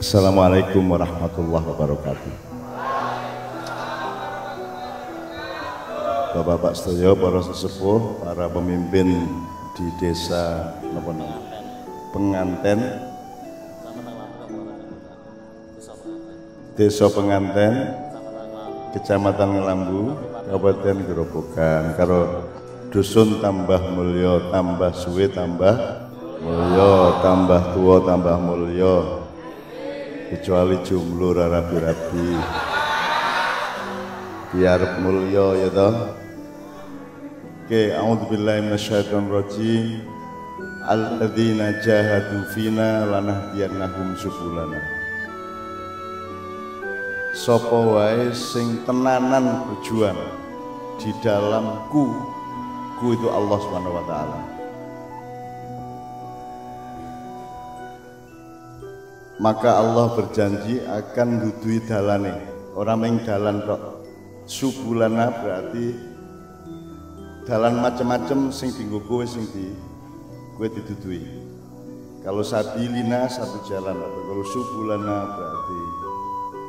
Assalamualaikum warahmatullahi wabarakatuh. Bapak-bapak sedaya, para sesepuh, para pemimpin di desa napa Penganten, Desa Penganten, Kecamatan Nglambu, Kabupaten Grobogan. Karo dusun tambah mulya, tambah suwe tambah mulya, tambah tua tambah mulya. Kecuali jomblo ra rabi-rabi. Biar mulya ya toh. Oke, a'udzubillahi minasyaitonirrajim. Alladzina jahadu fina lanahdiyannahum subulana. Sapa wae sing tenanan berjuang di dalam ku itu Allah Subhanahu wa taala. Maka Allah berjanji akan duduhi dalane. Ora mung dalan tok. Subulana berarti dalan macem-macem sing dienggo kowe, sing di kowe diduduhi. Kalau sabilina satu jalan, atau kalau subulana berarti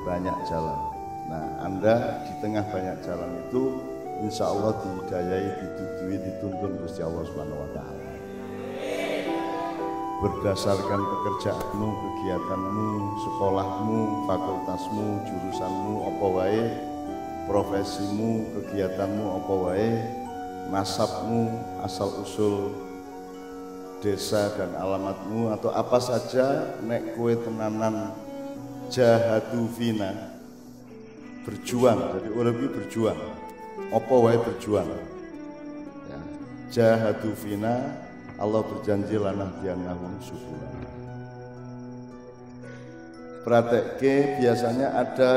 banyak jalan. Nah, Anda di tengah banyak jalan itu insya Allah dihidayai, didudui, dituntun Gusti Allah Subhanahu wa taala. Berdasarkan pekerjaanmu, kegiatanmu, sekolahmu, fakultasmu, jurusanmu, apa wae, profesimu, kegiatanmu, apa wae, nasabmu, asal usul desa dan alamatmu, atau apa saja, nek kowe tenanan jahadu fina, berjuang. Jadi urip iki berjuang, apa wae berjuang ya. Jahadu fina, Allah berjanji lanahdiyannahum subulana. Pratekke biasanya ada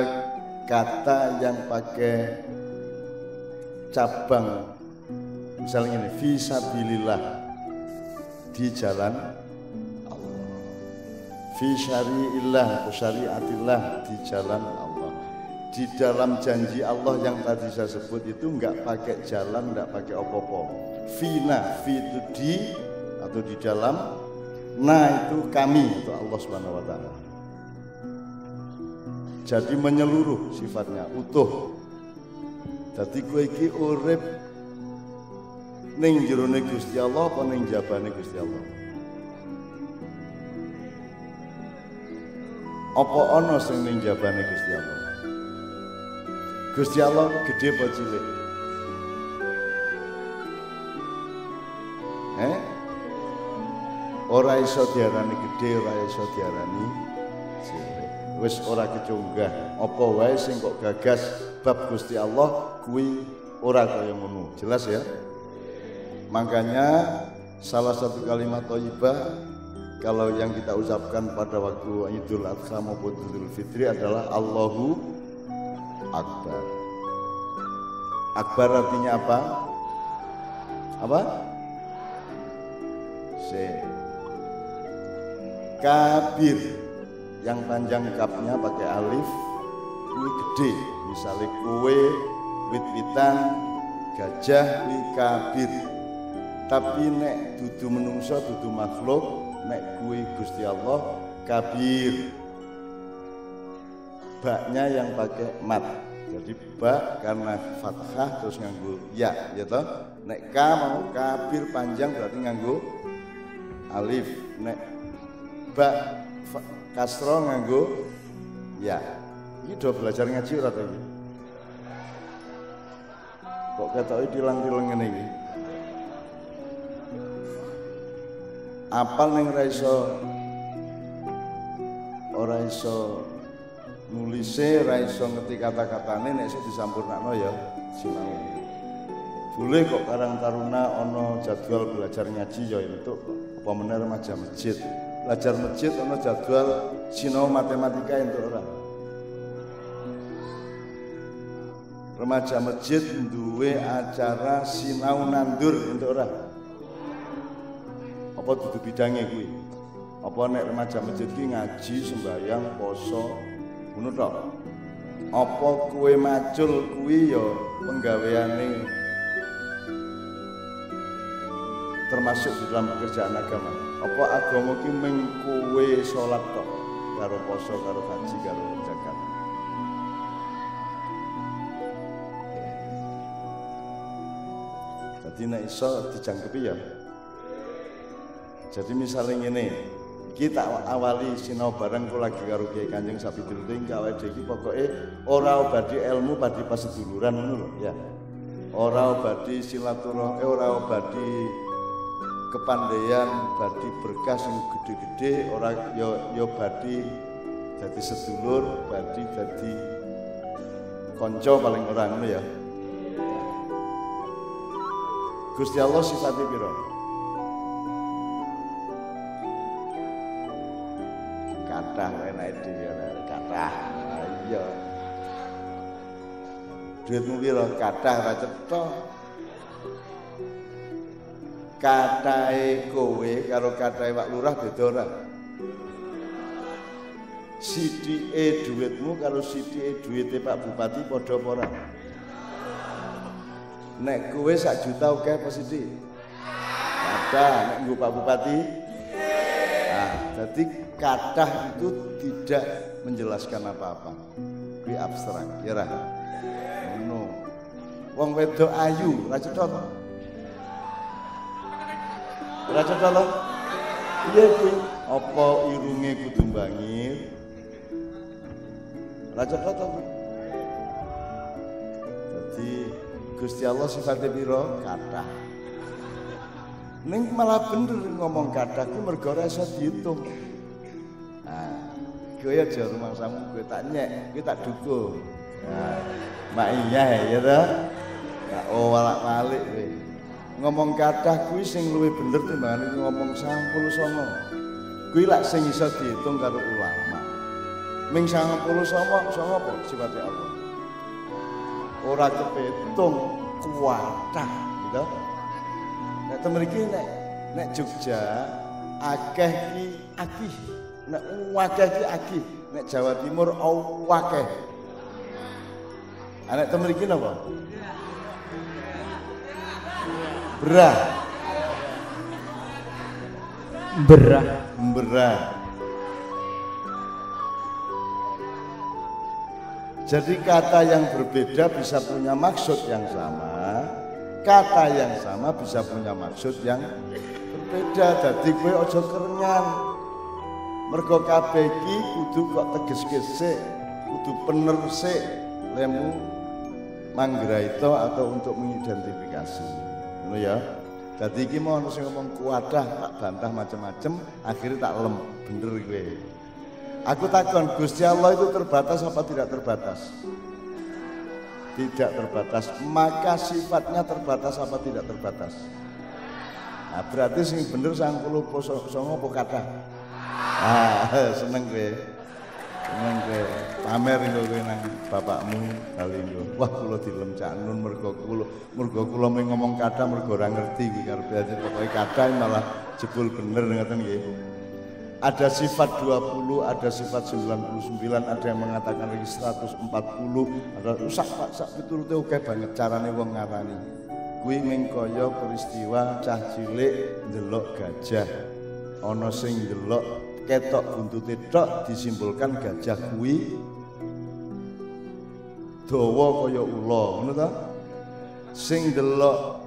kata yang pakai cabang, misalnya ini fisabilillah, di jalan Allah, fi syari'illah atau syariatillah, di jalan Allah. Di dalam janji Allah yang tadi saya sebut itu enggak pakai jalan, enggak pakai opo-opo. Fina, fi itu di atau di dalam, na itu kami atau Allah Subhanahu wa taala. Jadi menyeluruh sifatnya, utuh. Dadi kowe iki urip ning jerone Gusti Allah apa ning jabane Gusti Allah? Apa ana sing ning jabane Gusti Allah? Gusti Allah gede apa cilik? Ora iso diarani gede, ora iso diarani cilik. Wis ora keconggah. Apa wae sing kok gagas bab Gusti Allah kuwi ora kaya ngono. Jelas ya? Makanya salah satu kalimat thayyibah kalau yang kita ucapkan pada waktu Idul Adha maupun Idul Fitri adalah Allahu Akbar. Akbar artinya apa? Apa? C. Kabir, yang panjang kapnya pakai alif, kuwi gede. Misalnya kue, wit-witan, gajah, kuwi kabir. Tapi nek dudu menungso, dudu makhluk, nek kuwi Gusti Allah, kabir. Baknya yang pakai mat. Jadi bak karena fathah terus nganggo ya, ya toh. Nek ka mau kabir panjang berarti nganggo alif. Nek bak kasro nganggo ya. Ini udah belajar ngaji ora to iki? Kok ketoke tilang-tilang ngene iki? Apal ning ora iso, ora iso nulise, ora iso ngerti kata-katane, nek iso disampurnakno ya sinau. Boleh kok Karang Taruna ana jadwal belajar ngaji ya entuk, apa meneh remaja masjid. Belajar masjid ana jadwal sinau matematika entuk ora? Remaja masjid duwe acara sinau nandur entuk ora? Apa dudu bidange kuwi? Apa nek remaja masjid ki ngaji, sembayang, poso, ngono tok? Apa kowe macul kuwi ya penggaweane termasuk di dalam pekerjaan agama? Apa agama ki mung kowe salat tok? karo poso karo haji karo zakat. Jadi nek iso dijangkepi ya. Jadi misalnya ngene, iki tak awali sinau bareng kula lagi karo Kiai Kanjeng sapiturute engko awake dhewe iki pokoke ora obadi ilmu badhe paseduluran ngono lho ya. Ora obadi silaturahmi, ora obadi kepandaian, badhe berkah sing gede-gede, ora ya badhe dadi sedulur, badhe dadi kanca paling ora ngono ya. Gusti Allah sifate pira? Kathah enake dhewe kathah. Iya. Duitmu pira? Kathah ra cetha. Kathahe kowe karo kathahe Pak Lurah beda ora? Sithike duitmu karo sithike duwite Pak Bupati padha apa ora? Nek kowe sak juta oke apa sithik? Kathah. Nek nggo Pak Bupati? Nah, jadi kathah itu tidak menjelaskan apa-apa. Kuwi abstrak, ya ra? Ngono. Wong wedok ayu, ra cetha to? Ora cetha to? Piye kuwi? Apa irunge kudu bangir? Ora cetha to kuwi? Dadi Gusti Allah sifate pira? Kathah. Ning malah bener ngomong kathah kuwi mergo ora iso diitung. Nah, kowe aja rumangsamu kowe tak nyek, kowe tak dukung. Nah, mak iya ya ta? Tak walak-walik kowe. Ngomong kathah kuwi sing luwih bener timbangane ngomong 99. Kuwi lak sing iso diitung karo ulama. Ming 99 sanga apa sifate Allah? Ora kepitung kuatah gitu. Nek ten mriki nek Jogja akeh ki akih, nek akeh ki akih, nek Jawa Timur akeh. Nek ten mriki napa? Berah. Berah. Berah. Jadi kata yang berbeda bisa punya maksud yang sama, kata yang sama bisa punya maksud yang berbeda. Dadi kowe aja kerengan. Mergo kabeh iki kudu kok tegeske sik, kudu bener sik lemu manggraita atau untuk mengidentifikasi. Ngono ya. Dadi iki mau ono sing ngomong kuwadah tak bantah macem-macem, akhirnya tak lem bener kowe. Aku takon, Gusti Allah itu terbatas apa tidak terbatas? Tidak terbatas. Maka sifatnya terbatas apa tidak terbatas? Nah, berarti sing bener 99 apa kathah? Ah, seneng kowe. Seneng kowe. Pamer kowe nang bapakmu kali nggo. Wah, kula dilem Cak Nun mergo kula mung ngomong kathah mergo ora ngerti kuwi karepe aja pokoke kathah malah jebul bener ngoten nggih. Ada sifat 20, ada sifat 99, ada yang mengatakan lagi 140, ada sak piturute akeh banget carane wong ngarani. Kuwi ming kaya peristiwa cah cilik ndelok gajah. Ana sing ndelok ketok buntute tok disimpulkan gajah kuwi dawa kaya ula, ngono ta? Sing ndelok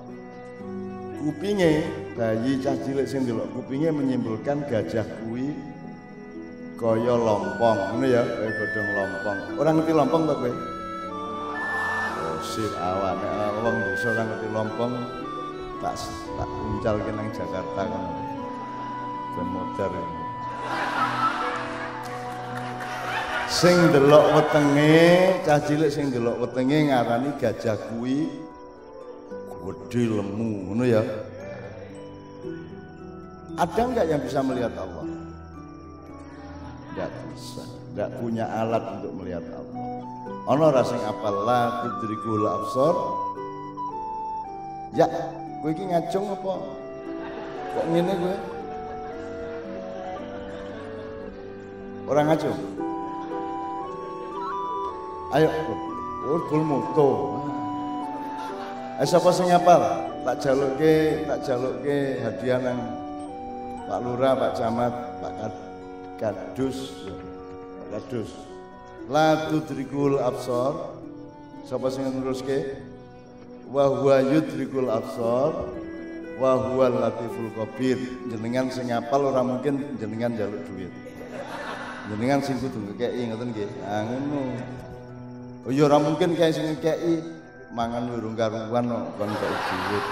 kupinge, bayi cah cilik sing ndelok kupinge menyimpulkan gajah kuwi kaya lompong, ngono ya, kaya godhong lompong. Ora ngerti lompong ta kowe? Oh, sip awan nek wong desa ora ngerti lompong tak uncalke nang Jakarta kono. Ben modar. Sing ndelok wetenge, cah cilik sing ndelok wetenge ngarani gajah kuwi gedhe lemu, ngono ya. Ada enggak yang bisa melihat Allah? Enggak bisa, enggak punya alat untuk melihat Allah. Ana ora sing apal la tudrikul absar? Ya, kowe iki ngacung apa? Kok ngene kowe? Ora ngacung. Ayo, oh, gol moto. Sapa sing ngapal? Tak jalukke hadiah nang Pak Lurah, Pak Camat, Pak Kadus. Ladus. La tudrikul absar. Sapa sing neruske? Wa huwa yudrikul absar wa huwal latiful khabir. Jenengan sing ngapal ora mungkin jenengan njaluk duit. Jenengan sing kudu ngekeki ngoten nggih. Ah ngono. Oh ya ora mungkin kae sing ngekeki mangan urung karuan kok kon kei duit.